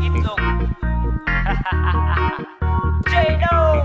Itlog. J-Lo!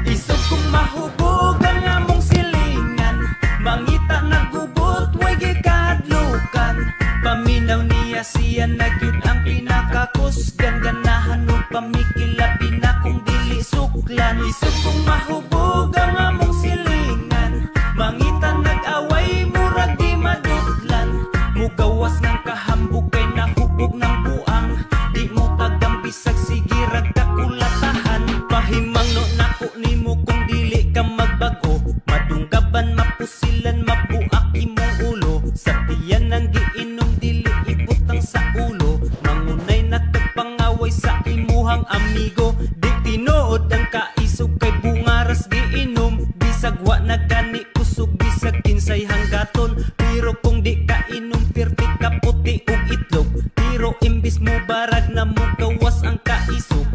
Isog kong mahubog ang among silingan. Mangita nagubot, way gikahadlukan. Paminaw niya siya na gyud ang pinakakusgan. Ganahan og pamikilabi na kung dili suklan. Isog kong mahubog ang among silingan. Mangita nag-away, murag di madutlan. Mugawas ng kahambog kay nahubog ng buang. Di mo tagang bisag sige rag kakulatahan. Pahimangno nako nimo kung dili ka magbag-o. Madunggaban, mapusilan, mabuak imong ulo. Sa tiyan ang giinom dili ibutang sa ulo. Mangunay na kag pangaway sa imuhang amigo. Di tinuod ang kaisog kay bungaras giinom. Bisag wa na gani kusog, bisag kinsay hanggaton. Pero kung di ka inom, pirti ka puti og itlog. Pero imbis mo barag na mo gawas ang kaisog.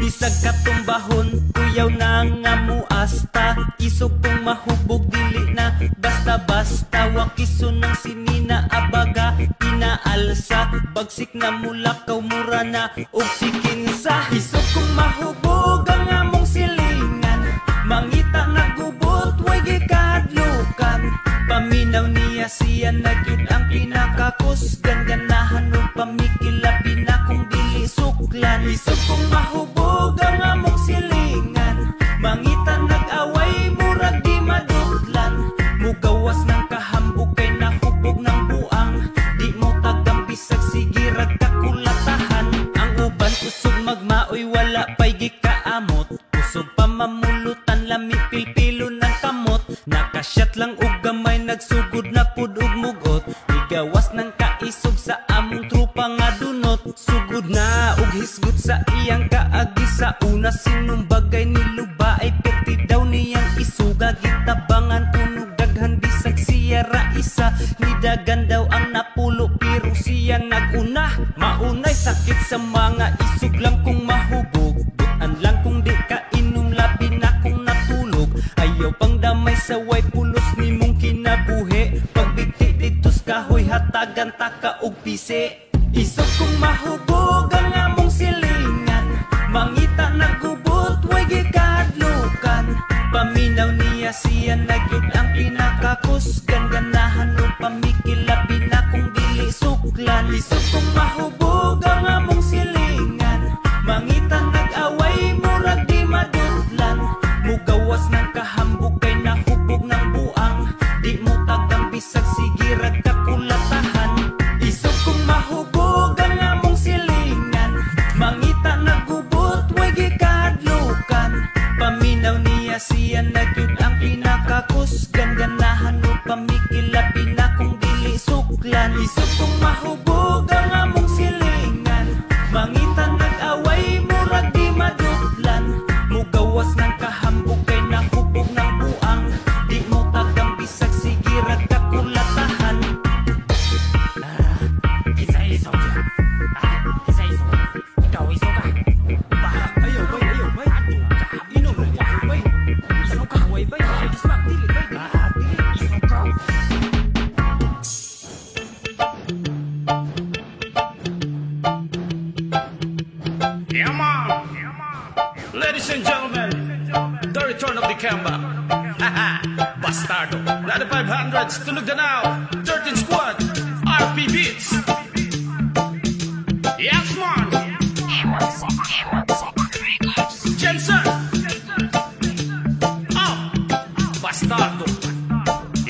Bisag katumbahon, kuyaw na nga muasta. Isog kung mahubog dili na basta-basta. Wakiso ng sinina abaga pinaalsa. Bagsik na mulakaw mura na og sikinsa. Isog kung mahubog ang among silingan. Mangita nagubot, way gikahadlukan. Paminaw niya siya na gyud ang pinakakusgan. Ganahan og pamikilabi na kung dili suklan. Isog kong mahubog ang among silingan. Mangita nag-away, murag di madutlan. Mugawas ng kahambog kay nahubog ng buang. Di mo tagang bisag sige rag kakulatahan. Ang uban kusog magmaoy wala pa'y gikaamot. Kusog pa mamulutan lami pilpilo ng kamot. Nakasyat lang og gamay nagsugod na pud og mugot. Igawas ng kaisog sa among trupa nga dunot. Sugod na og hisgot sa iyang kaagi sa una. Sinumbagay ni Luba ay perti daw niyang isuga. Gitabangan kuno daghan bisag siya ra isa. Nidagan daw ang napulo pero siya naguna. Maunay sakit sa mga isog lang kung mahubog. Butan lang kung di ka inom labi na kung natulog. Ayaw pang damay sa way pulos nimong kinabuhi. Pagbigti dito sa kahoy hatagan ta ka og pisi. Isog kong mahubog ang among silingan. Mangita nagubot, way gikahadlukan. Paminaw niya siya na gyud ang pinakakusgan. Ganahan og pamikilabi na kung dili suklan. Isog kong mahubog ang among silingan. Mangita nag-away, murag di madutlan. Mugawas ng kahambog kay nahubog ng buang. Di mo tagang bisag sige rag kakulatahan. Isog kong mahubog ang among silingan. Mangita nagubot, way gikahadlukan. Paminaw niya siya na gyud ang pinakakusgan. Ganahan og pamikilabi na kung dili suklan. Isog kong mahubog ang among silingan. Mangita nag-away, murag di madutlan. Mugawas ng kahambog kay nahubog ng buang. Di mo tagang bisag sige rag kakulatahan. Isa isog siya. Ah, isa isog. Ikaw isog ka. Ba, Ayaw bay, ayaw bay. Inom bay. Isog ka. Way bay, ismak dili bay, dili. Dili. Isog ka. Yeah, man. Ladies and gentlemen, the return of the Kemba. Bastardo. 9500s, tunog na now. 13 Squad, RP Beats. Yes, man. Jensen. Oh, Bastardo.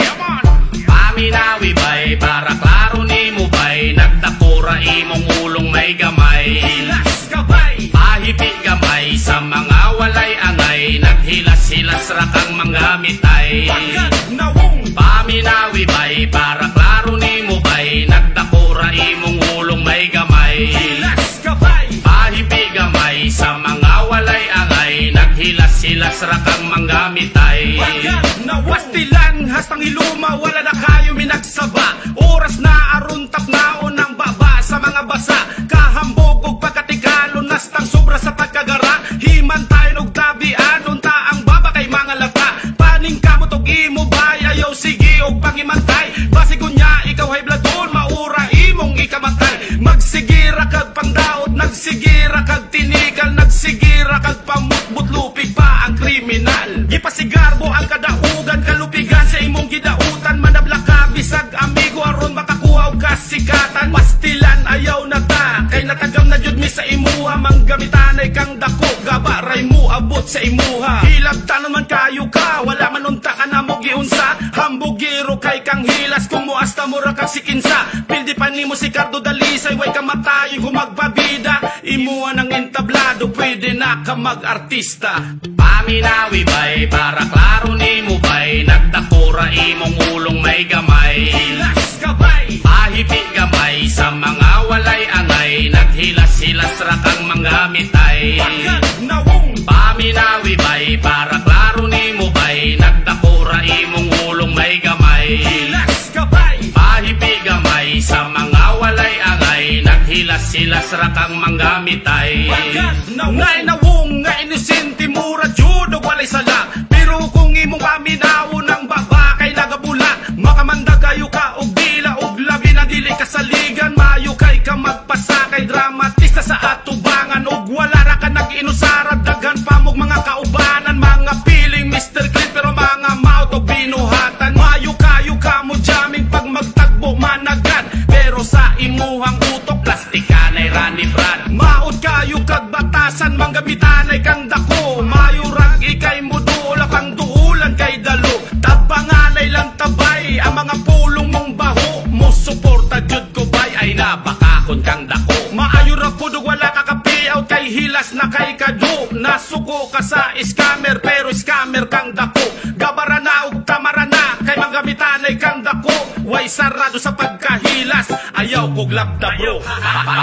Yeah, man. Paminawi bay, para klaro ni mo bay? Nagdakura imong ulong may gamay. Hilas kabay. Pahipi gamay sa mga walay angay. Naghilas-hilas ra kang manggamitay. Pagkat nawong. Paminawi bay, para klaro ni mo bay? Nagdakura imong ulong may gamay. Hilas kabay. Pahipi gamay sa mga walay angay. Naghilas-hilas ra kang manggamitay. Pagkat nawong. Pastilan hastang hiluma, wala na kayo minagsaba. Oras na aron tapnaon ang baba sa mga basa. Kahambog og pagkatikalo nastang sobra sa pagkagara. Himantayon og tabi anon ta ang baba kay mga lata. Paning kamot og imo bay, ayaw sige og pangimantay. Basig unya ikaw hay bladon, maura imong ikamatay. Magsigira kag pangdaot. Nagsigira kag tinikal, nagsigira kag pamutbut, lupig pa ang kriminal. Gipasigarbo ang kadaugan, kalupigan sa imong gidautan. Manabla ka bisag amigo aron makakuha og kasikatan. Pastilan, ayaw na ta, kay natagam na jud mi sa imuha. Manggamitanay kang dako, gaba ray mo abot sa imuha. Hilabtan man kayo ka, wala man unta ka na mo giunsa. Hambugiro kay kang hilas, kung muasta mo ra kag sikinsa. Pildi pa nimo si Cardo Dalisay, way ka matayo kung magpabida. Imuha ng entablado, pwede na ka mag-artista. Paminawi bay, para klaro nimo bay, nagdakura imong ulong may gamay. Hilas kabay. Pahipi gamay sa mga walay angay, naghilas-hilas ra kang manggamitay. Pagkat nawong. Paminawi bay, para klaro nimo bay, nagdakura imong ulong may gamay. Hilas kabay. Pahipi gamay sa mga walay angay, naghilas-hilas ra kang manggamitay. Pagkat nawong. Ngay nawong nga inosente, mura jud og walay sala. Pero kung imong paminawon ang baba kay nagabula, makamanda kayo ka og dila og labi na dili kasaligan. Mayo kay ka magpasakay, dramatista sa atubangan. Og wala ra ka nag-inusara, daghan pa mog mga kaubanan. Mga piling Mr. Clean pero mga mouth og binuhatan. Mayo kayo ka mo jamming pag magtagbo managan, pero sa imuhang utok plastikanay rani Brad. Maod kayo kag batasan, manggamitanay kang dako. Mayo rag ikay mo duol, pang duulan kay dalo. Tabanganay lang tabay ang mga pulong mong baho. Mo suporta jud ko bay, ay nabakakon kang dako. Maayo ra pud og wala ka kapiaw kay hilas na kay kado. Nasuko ka sa scammer pero scammer kang dako. Gabara na og tamara na kay manggamitanay kang dako. Way sarado sa pagkahilas, ayaw kog labda, bro.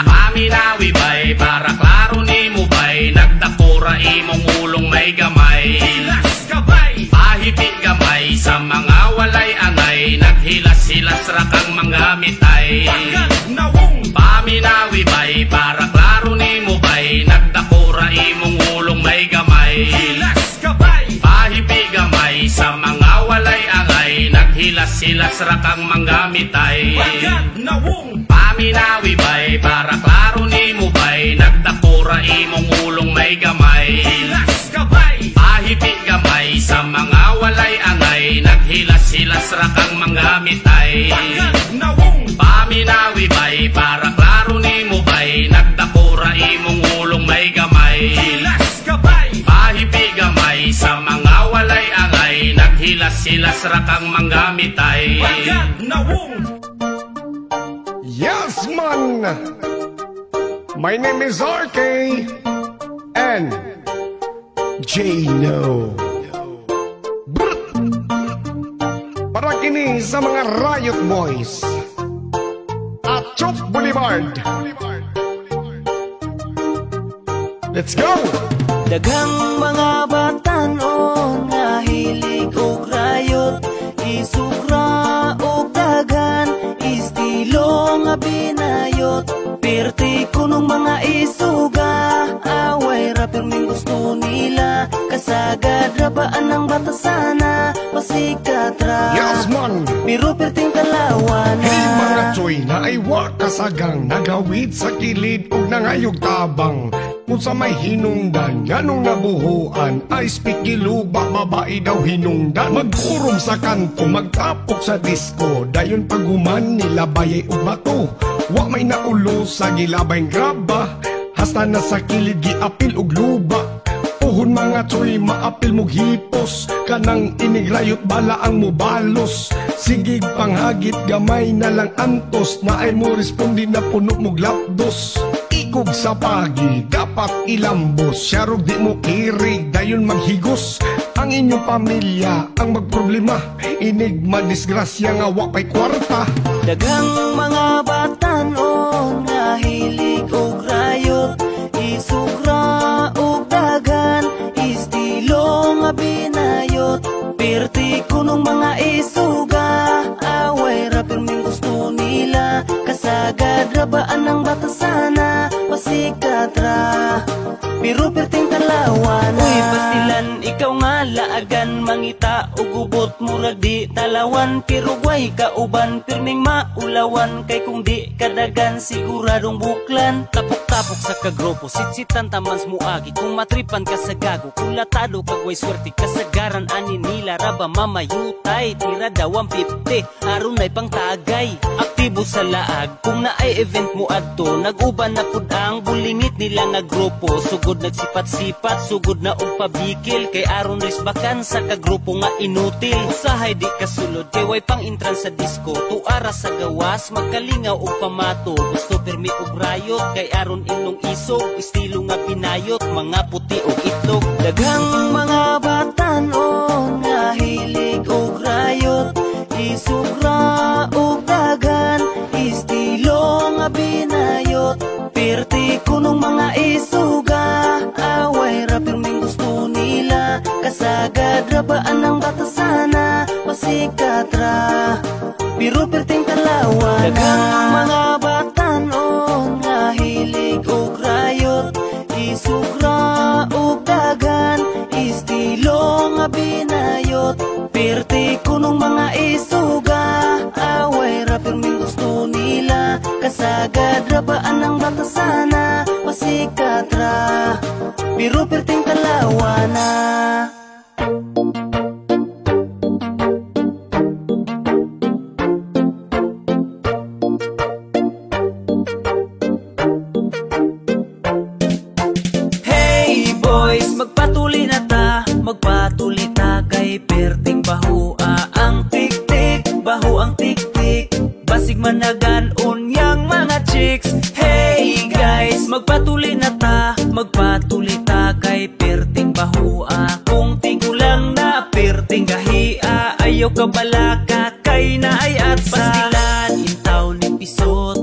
Paminawi bay, para klaro nimo bay, nagdakura imong ulong may gamay. Hilas kabay. Pahipi gamay sa mga walay angay, naghilas-hilas ra kang manggamitay. Pagkat nawong. Paminawi bay, para klaro nimo bay, nagdakura imong ulong may gamay. Hilas kabay. Pahipi gamay sa mga walay angay, naghilas-hilas ra kang manggamitay. Pagkat nawong. Paminawi bay, para klaro nimo bay, nagdakura imong ulong may gamay. Hilas kabay. Pahipi gamay sa mga walay angay, naghilas-hilas ra kang manggamitay. Pagkat nawong. Paminawi bay, para klaro nimo bay, nagdakura imong ulong may gamay. Hilas kabay. Pahipi gamay sa mga walay angay, naghilas-hilas ra kang manggamitay. Pagkat nawong. Yes, man! My name is RK and J No. Brr! Para kini sa mga Riot Boys. Achop Boulevard. Let's go! Daghang mga batanon nga hilig og rayot, isukra og daghan, estilo nga binayot. Pirti kunong mga isuga, away ra pirming gusto nila. Kasagad ra ba ang batasana, pasikat ra. Yes, man! Pero pirting talawana. Hey mga tsoy na ay wakasagang, nagawid sa kilid ug nangayog tabang. Kung sa may hinungdan, ganong nabuhuan, ay spikiluba, babae daw hinungdan. Magkurom sa kanto, magtapok sa disco, dayon paguman nila bayay ug bato. Wa may naulo sa gilabay graba, hasta na sa kilid giapil og luba. Puhon mga tsoy, maapil mog hipos, kanang inigrayot bala ang mubalos. Sigig panghagit gamay na lang antos, na ay mo respondi na puno mog lapdos. Ikog sa pagi, dapat ilambos, siyarog di mo kirig, dayon maghigos. Ang inyong pamilya ang magproblema, inig madisgrasya nga wa pa'y kwarta. Daghang mga batanon nga hilig og rayot, isukra og daghan, estilo nga binayot. Pirti kunong mga isuga, away ra pirming gusto nila. Kasagad ra ba ang batasana, pasikat ra, pero pirting talawana. Uy, pastilan, ikaw nga laagan, mangita og gubot, murag di talawan. Pero way kauban, pirming maulawan, kay kung di kadagan, siguradong buklan. Tapok Tapok sa kagrupo, sitsitan tamans muagi. Kung matripan ka sa gago, kulatado kag way swerte. Kasagaran ani nila raba mamayutay. Tira daw ang 50, aron ay pangtagay. Aktibo sa laag, kung naay event mo adto. Nag-uban na pud ang bulingit nila nga grupo. Sugod nagsipat-sipat, sugod na og pabikil. Kay aron risbakan sa kagrupo nga inutil. Usahay di kasulod, kay way pang intran sa disco. Tuara sa gawas, magkalingaw og pamato. Gusto pirmi og rayot, kay aron inong isog. Estilo nga pinayot, mga puti og itlog. Daghang mga batanon nga hilig og rayot. Isugra og dagan, estilo nga binayot. Pirti kunong mga isuga, away ra pirming gusto nila. Kasagad ra ba anang batasana, pasikat ra, pero pirting talawa. Daghang mga batanon nga hilig og rayot. Isugra og dagan, estilo nga binayot. Pirti kunong mga isuga, away ra pirming gusto nila. Kasagad ra ba anang batasana, pasikat ra, pero pirting talawa na. Hey boys, magpatuli na ta, magpatuli ta kay perting bahua ang tik-tik, baho ang tik-tik. Basig managan unyang mga chicks. Hey guys, magpatuli na ta, magpatuli ta kay perting bahua. Kung tigulang na perting gahia, ayaw ka balaka kay na ay atsa. Pastilan, intaw ni pisot,